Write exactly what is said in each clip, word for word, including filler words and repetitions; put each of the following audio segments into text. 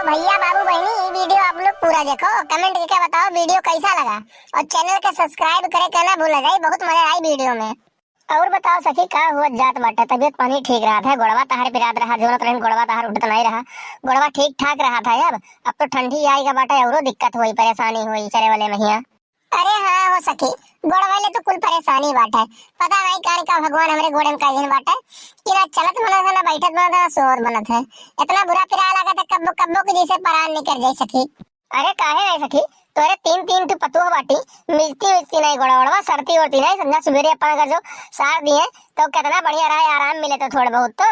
भैया, बाबू, बहिनी, ई video आप लोग पूरा देखो, comment करके बताओ video कैसा लगा, और channel के subscribe करे के ना भूला जाई, बहुत मजा आई video में। और बताओ सखी, का हुआ जात बाटे? तबियत पानी ठीक रहत है? गोड़वा तहार पिरात रहा, जोनत रहन गोड़वा तहार उठत नहीं रहा, गोड़वा ठीक ठाक रहत है? अब, अब तो ठंडी आई का बाटे, औरो दिक्कत हुई, परेशानी हुई चले वाले महिया। अरे हाँ हो सखी, गोड़वा ले तो कुल परेशानी बाटे। पता नहीं काहे का भगवान हमरे गोड़े में कई दिन बाटे कि ना चलत बनत है, ना बैठत बनत है, ना सोवत बनत है। इतना बुरा पिराए लागत है, कब्बो कब्बो के जैसे परान निकल जाए सखी। अरे काहे नहीं सखी, तोरे तीन तीन ठो पतोह बाटी, मिजती मिजती नहीं गोड़वा, सरती ओरती नहीं। संझा सुबेरे अपन अगर जो सार दिए तो कितना बढ़िया रहे, आराम मिले तो थोड़े बहुत तो।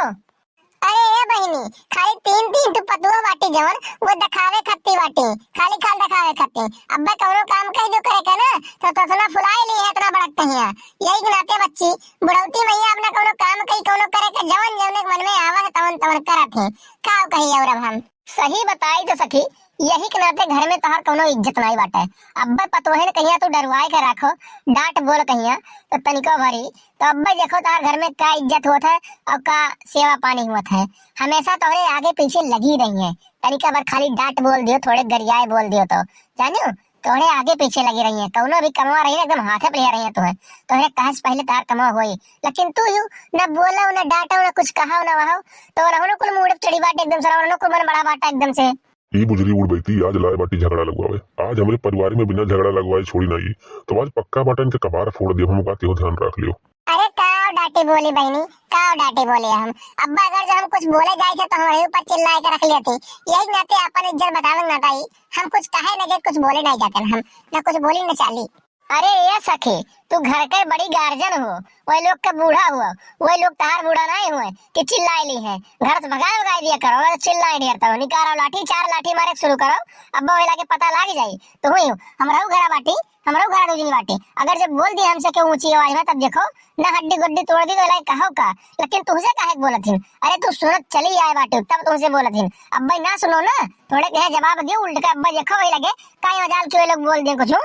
अरे ए बहिनी, खाली तीन तीन ठो पतोह बाटी जवन, वो देखावे खत्ती बाटी, खाली खाल देखावे खत्ती। अब्बे कौनो काम कह दो करे के ना, तो तोतना फुलाई ली है इतना बड़क कहिया। यही के नाते बच्ची, बुढ़ौती मैया अपना कौनो काम कही, कौनो करे के जवन जवने के मन में आवा है तवन तवन करत है। का कही और अब हम? सही बताई तो सखी, यही के नाते घर में तोहार कौनो इज्जत नहीं बाटे। अब्बे पतोहे ने कहिया तू डरवाए के राखो, डांट बोल कहिया तो तनिको भरी, तो अब्बे देखो तोहार घर में का इज्जत होत है और का सेवा पानी होत है। हमेशा तोहरे आगे पीछे लगी रही है, तनिका बार खाली डांट बोल दियो, थोड़े गरियाए बोल दियो तो जानियो तोहरे आगे पीछे लगी रही है। कौनो भी कमवा रही है एकदम हाथे पे लिया रही है तुम्हें, तोहरे कहे से पहले तोहार कमवा होई, लेकिन तू यू न बोलो, न डांटो, न कुछ कहो, न वहो, तो रहनो कुल मूड चढ़ी बाटे एकदम से, रहनो कुल मन बड़ा बाटा एकदम से। ई बुजरी उड़ बैती आज लाए बाटी झगड़ा लगवावे। आज हमरे परिवार में बिना झगड़ा लगवाए छोड़ी ना ई। तो आज पक्का बाटा इनके कबार फोड़ दियो, हम का केहू ध्यान रख लियो। अरे काव डांटी बोली बहिनी, काव डांटी बोली हम। अब्बा अगर जो हम कुछ बोले जाए थे तो हमारे ऊपर चिल्लाए के रख लेती। यही नाते अपन इज्जत बतावे ना ताई, हम कुछ कहे न जे कुछ बोले नहीं जाते हम, ना कुछ बोली न चाली। अरे ए सखी, तू घर के बड़ी गार्जियन हो, वही लोग के बूढ़ा हुआ, वही लोग तहार बूढ़ा नहीं हुए कि चिल्लाई ली है। घर से भगाए भगाए दिया करो, अगर चिल्लाई ढेर तो निकारो लाठी, चार लाठी मारे के शुरू करो, अब वही लागे पता लाग जाई। तो हुई हो, हमरहू घरा बाटी, हमरहू घरा दूजनी बाटी। अगर जब बोल दिए हमसे केहू ऊंची आवाज में, तब देखो ना हड्डी गुड्डी तोड़ दी तो लागे कहो का, लेकिन तुमसे काहे के बोलत हिन? अरे तू सुनत चली आए बाटी, तब तुमसे बोलत हिन। अब भाई ना सुनो ना, थोड़े कहे जवाब दियो, उल्ट के अब भाई देखो वही लगे काई मजाल के वे लोग बोल दिए कुछ।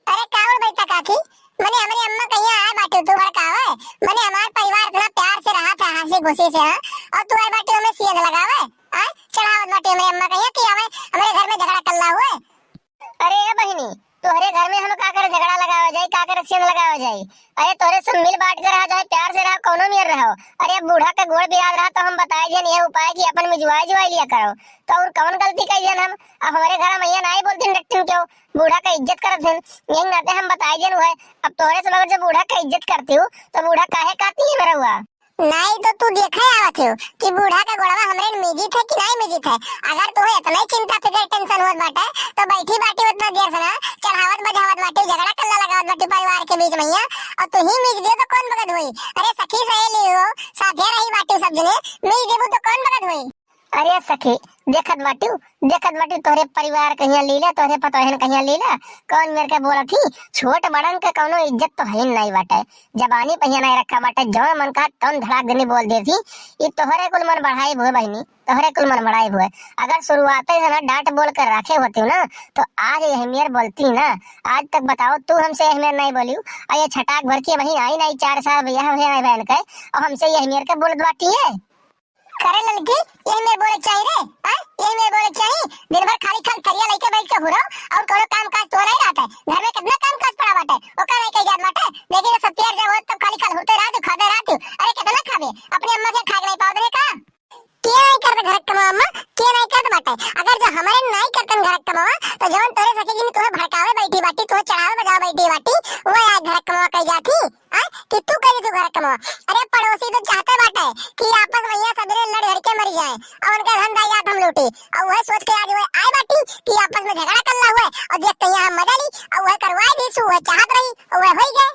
अरे काउर बैठा काकी, मने हमरी अम्मा कहिया आए बाटे तू भड़कावे, मने हमार परिवार इतना प्यार से रहा था हंसी खुशी से, हाँ, और तू आए बाटे हमें सेंध लगावे, आए चढ़ावत बाटे हमरी अम्मा कहिया कि हमें, हमरे घर में झगड़ा कल्ला हुए। अरे ए बहिनी, तोहरे घर में हम का करे झगड़ा लगावे जाई, का करे सेंध लगावे जाई? अरे तोहरे सब मिल बांट के रहा, चाहे प्यार से रहा, कौनो मेर रहो। अरे अब बूढ़ा के गोड़ बिराद रहा तो हम बताए दियन ये उपाय कि अपन मिजवाए जुआए लिया करो। तो और कौन गलती कही हम? अब हमारे घर मैया ना ही बोलती डट्टिन क्यों? बूढ़ा का इज्जत करत हन, यही नाते हम बताई देनु है। अब तोहरे सब अगर जब बूढ़ा का इज्जत करती हूँ, तो बूढ़ा काहे कहती है मेरा हुआ? नहीं तो तू देखे आवत हो कि बूढ़ा का गोड़वा हमरे न मीजित है कि नहीं मीजित है। अगर तुम्हें इतना ही चिंता फिकर टेंशन होत बाटे, तो बैठी बाटी उतना देर से ना चढ़ावत बजावत बाटी, झगड़ा कल्ला लगावत बाटी परिवार के बीच में हियाँ, और तू ही मीज दियो तो कौन बगत हुई? अरे सखी सहेली हो, साथे रही बाटी सब जने, मीज देबू तो कौन बगत हुई? अरे सखी, देखत बाटू, देखत बाटू, तोहरे परिवार कहिया लीला, तोहरे पतोहन कहिया लीला, कौन मेर के बोलत ही? छोट बड़न के कौनो इज्जत तो है नहीं बाटे, जबानी पहिया नहीं रखा बाटे, जौन मन का तौन धड़ाक देनी बोल देती। ई तोहरे कुल मन बढ़ाई हुए बहिनी, तोहरे कुल मन बढ़ाई हुए। अगर शुरुआत से ना डांट बोल कर रखे होती ना, तो आज यह मेर बोलती ना। आज तक बताओ, तू हमसे यह मेर नहीं बोली, और ये छटाक भर की वहीं आई नहीं, चार साल भैया हुए हैं बहन के, और हमसे यह मेर के बोलत बाटी है। करे ललकी, यही मेरे बोले के चाही रे, हाँ? यही मेरे बोले के चाही। दिन भर खाली खाली थरिया लेके बैठ के हुरो, और कोनो काम काज तो नहीं रहता है। घर में कितना काम काज पड़ा बाटे, ओका नहीं कही जात बाटे। लेकिन ये सब तैयार जब होत, तब खाली खाली हुरते रहत, खाते रहत। अरे कितना खाबे? अपनी अम्मा के खाए के नहीं पावत रे का? के नहीं करत घर के कमवा अम्मा? के नहीं करत बाटे? अगर जो हमारे नहीं करतन घर के कमवा, तो जवन तोरे सखी जिन तुम्हें भड़कावे बैठी बाटी, तुम्हें चढ़ावे बजावे बैठी बाटी, वो आज घर के कमवा कही जाती। आय, कि तू करी तू घर कमवा। अरे पड़ोसी तो चाहते बाटे कि आपस में यहाँ सबरे लड़ हड़ के मरी जाए और उनका धन जायदाद हम लूटी, और वह सोच के आज वह आए बाटी कि आपस में झगड़ा करला हुए और देखते यहाँ हम मजा ली, और वह करवाए दी सु, वह चाहत रही और वह होई गए।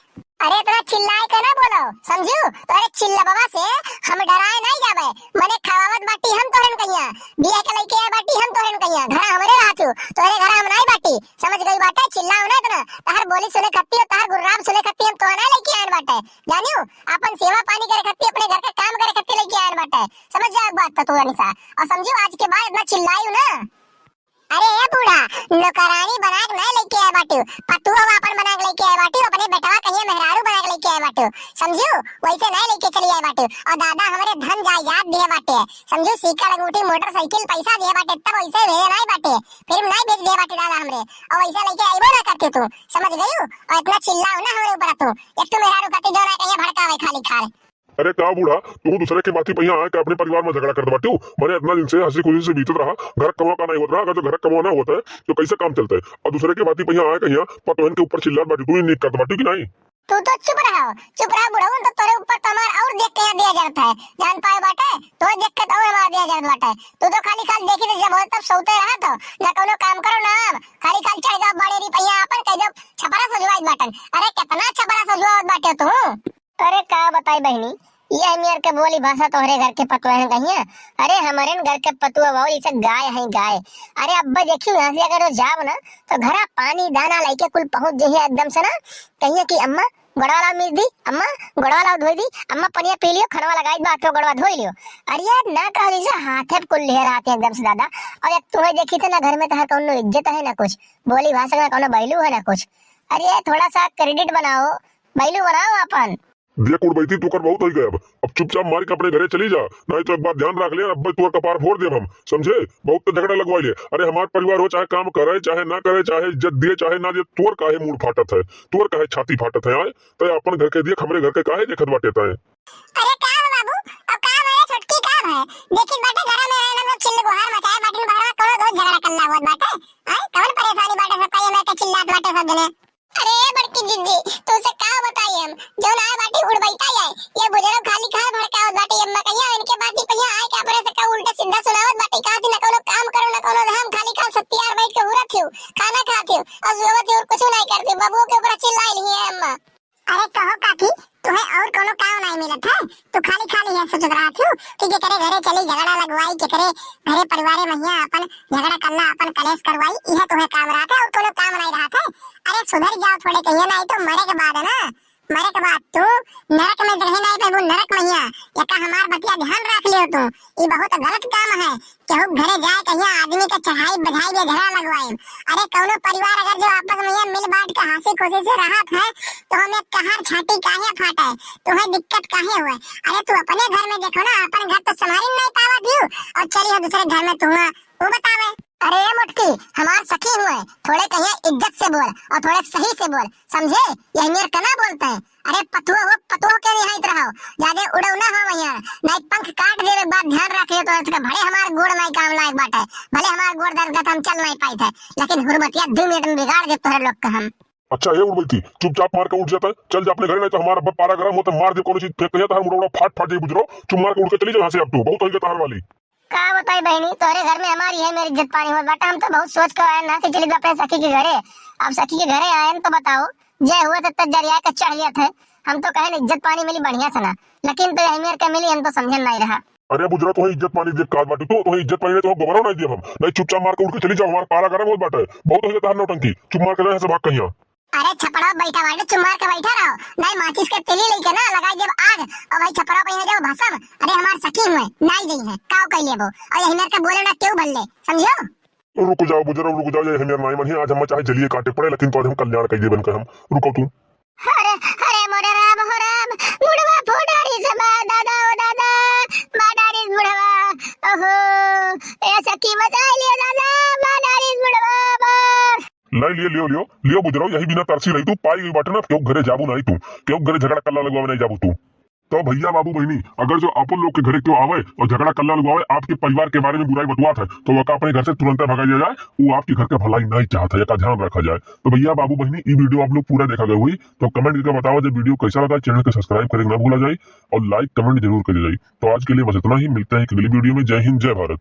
अरे इतना चिल्लाए के ना बोलो, समझू? तो अरे चिल्लबवा से हम डराए नहीं जावे। मने खवावत बाटी हम तोहरन कहिया, बियाह के लइके आए बाटी हम तोहरन कहिया, घर हमरे रहत हो, तोहरे घर हम नहीं बाटी, समझ गई बाटे? चिल्लाओ ना इतना, तहर बोली सुने खत्ती और तहर गुर्राब सुने खत्ती हम तोहर नहीं लेके आए बाटे। जानियो, अपन सेवा पानी करे खातिर, अपने घर का काम करे खातिर लेके आयल बाटे। समझ जाओ बात तो तू अनिसा। और समझियो, आज के बाद इतना चिल्लायू ना। अरे ए बूढ़ा, नौकरानी बना के नाहीं लइके आए बाटू, पतोह आपन बना के लइके आए बाटू, अपने बेटवा कहिया मेहरारू बना के लइके आए बाटू, समझू? वैसे नाहीं लइके चली आए बाटू। और दादा हमरे धन जायदाद दिए बाटे, समझू? सिक्का, अंगूठी, मोटरसाइकिल, पैसा दिए बाटे, तब वैसे भेजे नाहीं बाटे, फिर नाहीं भेज दिए बाटे दादा हमरे, और वैसे लइके अइबो ना करती तू, समझ गयू? और इतना चिल्लाओ ना हमरे ऊपर तू, एक तो मेहरारू खातिर जो ना कहिया भड़कावे खाली खाल। अरे का बूढ़ा, तू दूसरे के बाती पहिया आए के अपने परिवार में झगड़ा करत बाटू? मने इतना दिन से हंसी खुशी से बीतत रहा, घर कमवा का नाहीं होत रहा, अगर जो घर कमवा ना होत है, तो कैसे काम चलत है? और दूसरे के बाती पहिया आए कहिया पतोहन के ऊपर चिल्लात बाटू, तू ही नीक करत बाटू कि नाहीं? तू तो चुप रहो, चुप रहो बुढ़ऊ, तो तोरे ऊपर तो हमार और देख के दिया जरत है, जान पाए बाटे, तो देख के तो और हमार दिया जरत बाटे। तू तो खाली खाल देखी तो जब हो तब सोते रहा तो, ना कोनो काम करो ना आम, खाली खाल चढ़ जाओ बड़े री पहिया आपन कह दो छपरा सजवाई बाटन। अरे कितना छपरा सजवावत बाटे तू। अरे का बताई बहिनी, ये मेर के बोली भाषा तोहरे घर के पतोहन कहिया। अरे हमरे घर के पतोह बाबू जैसे गाय है गाय। अरे अब्बा देखियो यहाँ से अगर जाओ ना तो घरा पानी दाना लेके कुल पहुँच जइहे एकदम से ना, कहिए कि अम्मा गोड़वा लाओ मीज दी, अम्मा गोड़वा लाओ धोई दी, अम्मा पनिया पी लियो, खनवा लगाई बा, तो गोड़वा धोई लियो। अरे यार ना कहली से हाथे कुल लेहर आते एकदम से दादा। और एक तुम्हें देखी थे ना घर में तो हर कौनो इज्जत है ना कुछ, बोली भाषा का कौनो value है ना कुछ। अरे थोड़ा सा credit बनाओ, value बनाओ अपन। देख उड़बैती, तू कर बहुत होई गए अब। अब चुपचाप मार के अपने घरे चली जा, नहीं तो एक बात ध्यान रख ले, अब तोर कपार फोड़ देब हम, समझे? बहुत तो झगड़ा लगवाई ले। अरे हमार परिवार हो, चाहे काम करे, चाहे ना करे, चाहे इज्जत दिए, चाहे ना दिए, तोर काहे मूड़ फाटत है, तोर काहे छाती फाटत है, आए? तय अपन घर के दिए, हमरे घर के काहे देखत बाटे तय? अरे का हो बाबू, अब का भए छोटकी का भए? देखित बाटे घरा में रहना सब चिल्ल गुहार मचाए बाटिन, बहरा कौनो रोज झगड़ा कल्ला होत बाटे। आए? कौन परेशानी बाटे सब, काहे में के चिल्लात बाटे सब जने? अरे बड़की जिज्जी, तुमसे का बताई हम, जौन आए बाटी उड़बैता आए, ये बुजुर्ग खाली खाए भड़कावत बाटे, ये मकैया इनके बाती पहिया आए के अपने से का उल्टा सीधा सुनावत बाटे, कहा थी ना कोनो काम करो ना कोनो धाम, खाली खा सत्यार बैठ के हुरत हियो, खाना खात हियो, और सोवत हियो, और कुछ नहीं करती, बबुओ के ऊपर चिल्लाई नहीं है अम्मा। अरे कहो काकी, तुम्हें और कोनो काम नहीं मिलत है? तू खाली खाली है सोचत रहत हूँ कि केकरे घरे चली झगड़ा लगवाई, केकरे घरे परिवारे महिया अपन झगड़ा कल्ला, अपन कलेश करवाई, यह तुम्हें काम रहत है और कोनो काम नहीं रहत है। अरे सुधर जाओ थोड़े कहिए, नहीं तो मरे के बाद है ना, मरे के बाद तू नरक में रहे नहीं पेबू, नरक महिया। एका हमार बतिया ध्यान रख लियो तू, ई बहुत गलत काम है। केहू घरे जाए कहिया आदमी के चढ़ाई बधाई बे झगड़ा लगवाई। अरे कौनो परिवार अगर जो आपस में ये मिल बांट के हंसी खुशी से रहत है तो हमें कहार छाती काहे फाटे, तुम्हें दिक्कत काहे हुए? अरे तू अपने घर में देखो ना, अपन घर तो संभारी नहीं पावा दियो और चली हो दूसरे घर में तू वो बतावे। अरे ए मोटकी, हमार सखी हुए, थोड़े कहिए इज्जत से बोल और थोड़े सही से बोल, समझे? यही मेर कना बोलते हैं। अरे पतुआ हो, पतुआ के रिहाइत रहो, जादे उड़ौना हो भैया, नहीं पंख काट देवे के बाद ध्यान रख लियो तो इसका भले हमार गोड़ नहीं काम लायक बाटे, भले हमार गोड़ दर्द का हम चल नहीं पाई थे, लेकिन हुरबतिया दो मिनट में बिगाड़ दे तोहरे लोग का हम। अच्छा ए उड़बैती, चुपचाप मार के उठ जाता है, चल जा अपने घरे, नहीं तो हमारा अब्बा पारा गरम होता मार दे कोनो चीज फेंक कहिया तो हर मुड़ौड़ा फाट फाट जाई बुजरो, चुप मार के उठ के चली जा यहाँ से अब तू, बहुत होई गया तोहर वाली। का बताई बहिनी, तोहरे घर में हमारी है मेरी इज्जत पानी होत बाटे। हम तो बहुत सोच के आयन ना कि चली अपने सखी के घरे। अब सखी के घरे आयन तो बताओ, जे हुआ तो तब जरिया के चढ़ गया थे। हम तो कहे इज्जत पानी मिली बढ़िया से ना, लेकिन तो यही मेर के मिली, हम तो समझन नहीं रहा। अरे बुजरा, तुम्हें इज्जत पानी देख काल बाटू तो, तुम्हें इज्जत पानी नहीं, तुम्हें गोबरो नहीं दिया हम। नहीं चुपचाप मार के उठ के चली जाओ, हमारा पारा गरम होत बाटे, बहुत हो जाता है नौटंकी, चुप मार के रहे से भाग कहिया। अरे छपड़ा बैठा बाटे, चुप मार के बैठा रहो, नहीं माचिस के तिली लेके ना लगाई देब आग। और भाई छपड़ा पे जाओ भसम। अरे हमार सखी हुए, नाई गई है, काव कह लेबो। और यही मेर के बोले ना क्यों भल्ले, समझो? रुक जाओ बुजुर्ग, रुक जाओ, ये हमार नाई मनी, आज हम चाहे जलिए काटे पड़े, लेकिन तो आज हम कल्याण कह देबन कर हम। रुको तू। अरे अरे मोरे राम हो राम, बुढ़वा फूटारी से बा दादा, ओ दादा, माडारी बुढ़वा। ओहो, ए सखी बचा लियो दादा, माडारी बुढ़वा बा। नहीं, लियो, लियो, लियो, लियो बुजराऊ, यही बिना तरसी रही तू, पाई गई बाटे ना, क्यों घरे जाबू नहीं तू, क्यों घरे झगड़ा कल्ला लगवावे नहीं जाबू तू। तो भैया बाबू बहिनी, अगर जो आपन लोग के घरे क्यों आवे और झगड़ा कल्ला लगवावे, आपके परिवार के बारे में बुराई बतवात है, तो वका अपने घर से तुरंत भगा दिया जाए, वो आपके घर के भलाई नहीं चाहत है, एका ध्यान रखा जाए। तो भैया बाबू बहिनी, ई वीडियो आप लोग पूरा देखा गए हुई, तो comment करके बताओ जब वीडियो कैसा लगा, चैनल को सब्सक्राइब करें ना भूला जाए और like comment जरूर करी जाए। तो आज के लिए बस इतना ही, मिलते हैं एक अगली वीडियो में। जय हिंद, जय भारत।